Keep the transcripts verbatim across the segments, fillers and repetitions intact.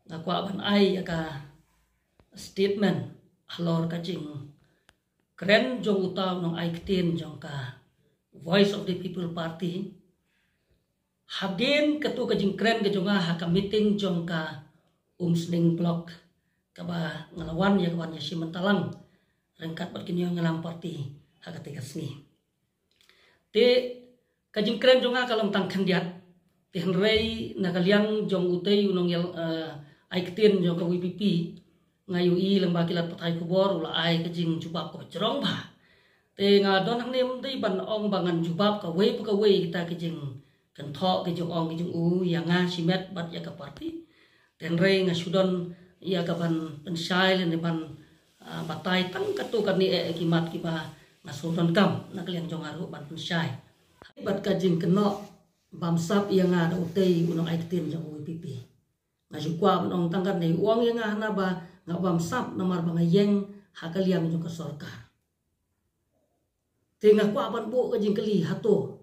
Nga kwah ban ai ïa ka statement halor ka jingkren jong uta u nongai ktien jong ka Voice of the People Party. Hadien katu ka jingkren ka jong nga ha ka meeting jong ka Umsning Block kaba nga la wan ïa ka ban ïa shim bynta lang ryngkat bad ki nongïalam party ha kata ka sngi. Te ka jingkren jong nga ka long tang khyndiat. Te hynrei na ka liang jong utei u nong ïal, eh, ai ktien jong ka V P P, nga ïohi lem ba ki lad pathai khubor u la ai ka jingjubab kaba jrong bha. Te nga don hangne ym dei ban ong ba ngan jubab kawei pa kawei kita ki jingkynthoh, ki jingong, ki jingu ïa nga shimet bad ïa ka party. Te hynrei nga shu don ïa ka ban pynshai lane ban, ah, batai tang katu kane eh ki mat kiba nga shu donkam na ka liang jong nga ruh ban pynshai. Bad ka jingkynnoh bamsap ïa nga da utei u nongai ktien jong ka V P P. Nga shu kwah ban ong tang kane, u ong ïa nga hana ba nga bamsap namar ba nga ïeng ha ka liang jong ka sorkar. Te nga kwah ban buh ka jingkylli, hato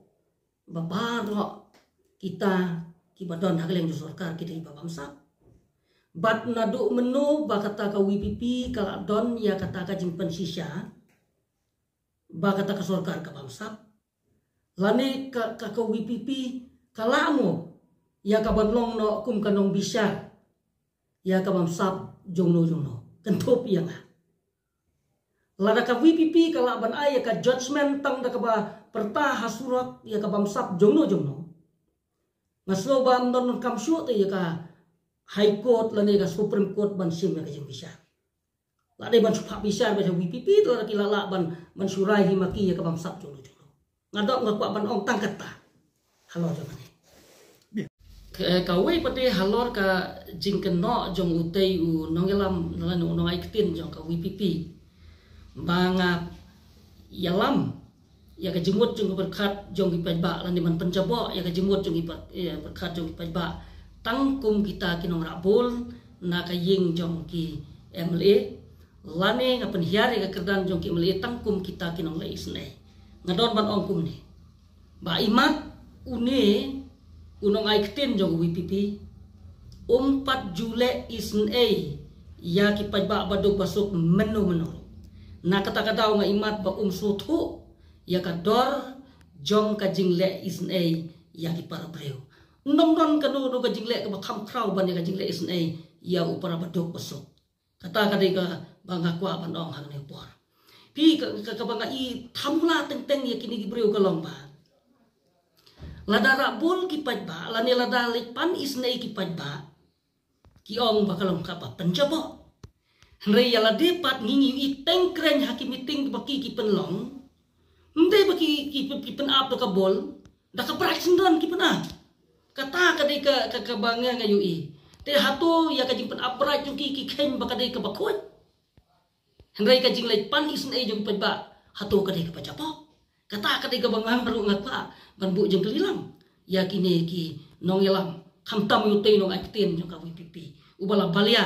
ba baroh kita kiba don ha ka liang jong sorkar kita kiba bamsap? Bad naduh mynno ba kata ka V P P ka la don ïa kata ka jingpynshisha ba kata ka sorkar ka bamsap? Lane ka, ka, ka V P P ka lah mo ïa ka ban long noh kum ka nongbishar ïa ka bamsap jongno jongno? Kynthup ïa nga. Lada ka V P P ka lah ban ai ïa ka judgment tang da kaba pyrta ha surok ïa ka bamsap jongno jongno, nga sngew ba ym don kam shuh te ïa ka High Court lane ka Supreme Court ban shim ïa ka jingbishar. La dei ban shu phah bishar ba ïa V P P te lada ki la lah ban, ban shu rai hi ma ki ïa ka bamsap jongno jongno. Nga dok nga kwah ban ong tang kata halor jong kane. Ka, kawei pat te halor ka jingkynnoh jong utei u nongïalam lane u nongai ktien jong ka V P P ba nga ïalam ïa ka jingmut jong ki pyrkhat jong ki paidbah lane ban pynjaboh ïa ka jingmut jong ki pyrkhat jong ki paidbah tang kum kita ki nongrah bul na ka ïing jong ki M L A, lane nga pynhiar ïa ka kyrdan jong ki M L A tang kum kita ki nongleh isynei. Nga don ban ong kumne ba imat une u nongai ktien jong ka V P P um pat ju leh isynei ïa ki paidbah ba duk ba suk mynno mynno. Na kata ka daw nga imat ba um sngewthuh ïa ka dor jong ka jingleh isynei ïa ki para briew. Ym don kano kano ka jingleh kaba kham khraw ban ïa ka jingleh isynei ïa u para ba duk ba suk. Kata ka dei kaba nga kwah ban ong hangne por. Phi, ka, ka, kaba nga i thamula teng teng ïa kine ki briew ka long ba lada rah bul ki paidbah lane lada leit pan isynei ki paidbah, ki ong ba ka long kaba pynjaboh. Hynrei ïa lade pat ngi ngi i teng kren ha ki meeting ba ki ki pynlong, ym dei ba ki, ki, ki pyn-ap da ka bul, da ka bright syndon ki pyn-ap. Kata ka dei ka, ka, kaba nga nga ïohi. Te hato ïa ka jingpyn-ap bright jong ki ki kheiñ ba ka dei kaba khuid? Hynrei ka jingleit pan isynei jong ki paidbah hato ka dei kaba jaboh? Kata ka dei kaba nga ruh nga kwah ban buh jingkylli lang ïa kine ki nongïalam, khamtam ïa utei u nongai ktien jong ka V P P uba la balia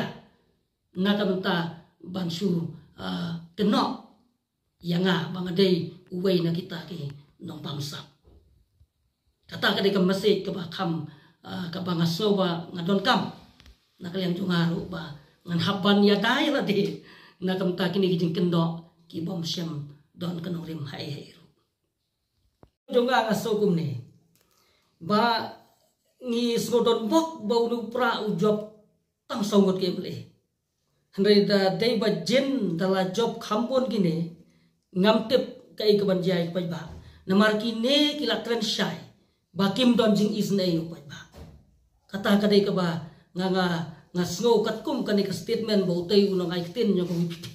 na ka bynta ban shu, ah, kynnoh ïa nga ba nga dei uwei na kita ki nongbamsap. Kata ka dei ka message kaba kham, ah, kaba nga sngew ba nga donkam na ka liang jong nga ruh ba ngan hap ban ïada ïa lade na ka bynta kine ki jingkynnoh ki bym shym don ka nongrim haei haei ruh. Jong nga nga sngew kumne ba ngi sngew donbok ba une u Prah u jop tang saw ngut ki M L A. Hynrei da dei ba jin da la jop kham bun kine, ngam tip kaei kaban jia ïa ki paidbah. Namar kine ki la kren shai ba kim don jingisynei ïa u paidbah. Kata ka dei kaba nga, nga, nga sngew katkum kane ka statement ba utei u nongai ktien jong ka V P P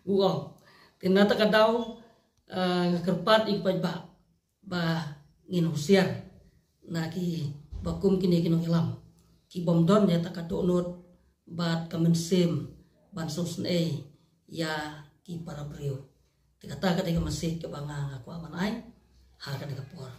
u ong. Te na kata ka daw, ah, nga kyrpad ïa ki paidbah ba ngin husiar na kiba kum kine ki nongïalam ki bym don ïa kata ka dohnud bad ka mynsiem ban sngewsynei ïa ki para briew. Te kata ka dei ka message kaba nga, nga kwah ban ai ha kane ka por.